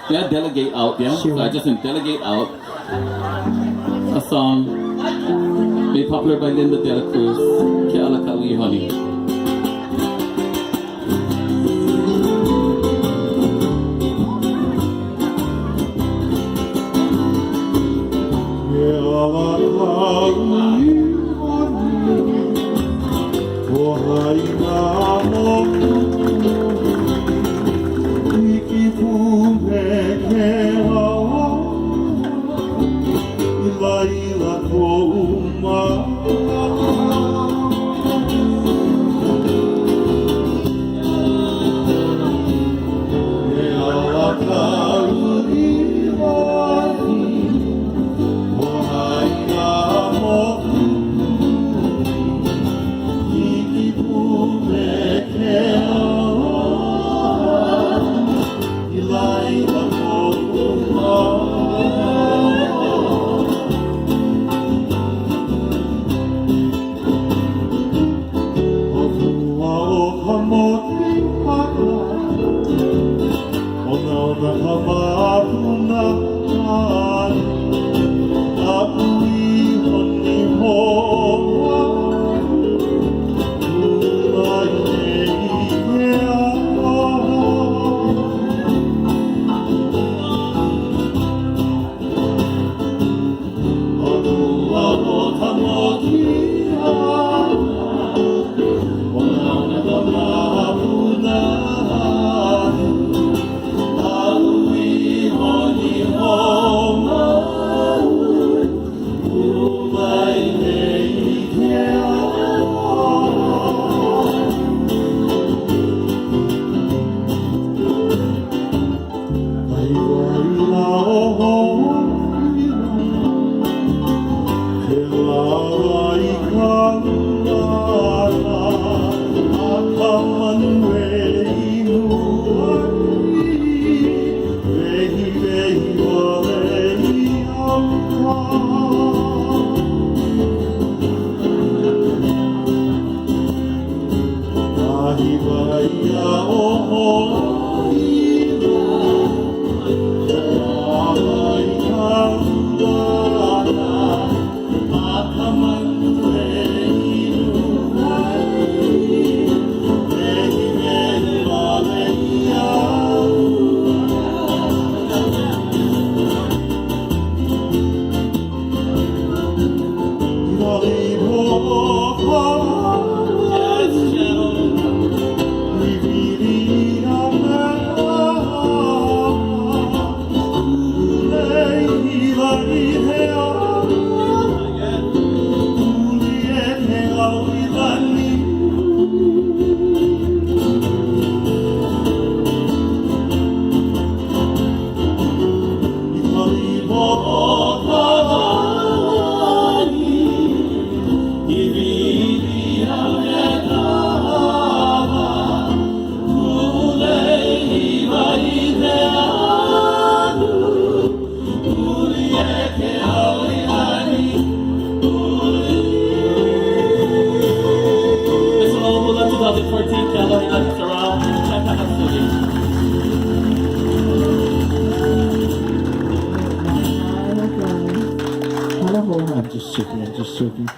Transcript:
Yeah, delegate out, yeah? Sure. So I just want to delegate out a song made popular by Linda Dela Cruz, Ke Ala Kaʻu I Honi. Ke ala kaʻu i honi, O Haina moku Hiki pū me ke aloha I laila koʻu manaʻo. Ke ala kaʻu i honi, O Haina moku Hiki pū me ke aloha I laila koʻu manaʻo. ʻO kua o ka moki Onaona ka māpuna Aʻu i honi hoʻomau Kū mai nei i ke aloha. ʻO kua o ka moki Onaona ka māpuna Aʻu i honi hoʻomau Kū mai nei i ke aloha. Kahi waila o Hoʻoila Ke lawa i ka ulana a ka manu e inu ai, Wehiwehi wale ia uka. Kahi waila o Hoʻoila, Ke lawa i ka ulana a ka manu e inu ai, Wehiwehi wale ia uka. I ka ipo o ka lani, I wili a me ka ʻawa, Kuʻulei hiwa i ke anu, Huli e ke ao i lani, Huli. This is Olo Hula 2014, Kealohilani Chorale, Chaka Hatsuri. Mahalo, guys. I'm just joking, I'm just joking.